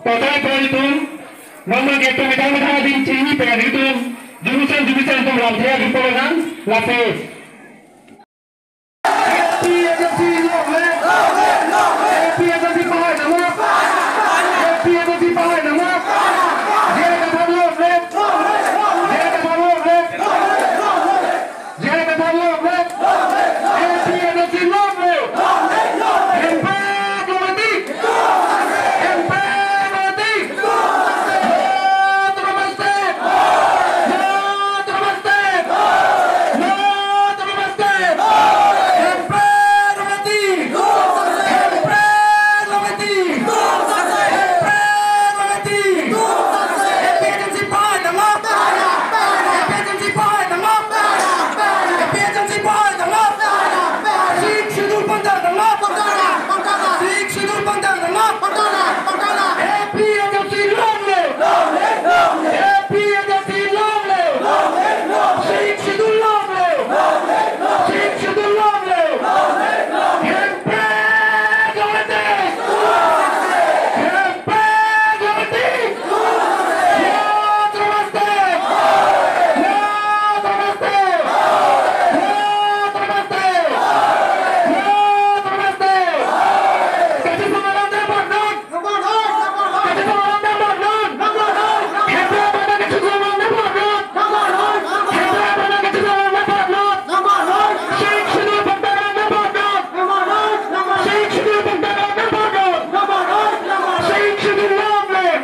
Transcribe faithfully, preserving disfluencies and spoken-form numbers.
Kotai pon itum, nomor gate medang medang adim chini pen itum, jurusan jurusan itum lamthea di polonan, lape. A P H L C long live! A P H L C pahai nangma! A P H L C pahai nangma! J I Kathar long live! J I Kathar long live! J I Kathar long live! A P H L C long live! Hemprek long live! Hemprek long live! No to Autonomous State! No to Autonomous State! No to Autonomous State! Hemprek long live! Hemprek long live! Hemprek long live! A P H L C pahai nangma! A P H L C pahai nangma! A P H L C pahai nangma! Sixth Schedule pangdang nangma! Sixth Schedule pangdang nangma! A P H L C long live! A P H L C long live! Sixth Schedule long live! Sixth Schedule long live! Hemprek long live! Hemprek long live! No to Autonomous State! No to Autonomous State! No to Autonomous State! No to Autonomous State! Kachesong alam dam bor non! Kachesong alam dam bor non! Hemprek aphan kachesong alam dam bor non! Hemprek aphan kachesong alam dam bor non! Sixth Schedule pangdang alam dam bor non! Sixth Schedule pangdang alam dam bor non! Sixth Schedule long live!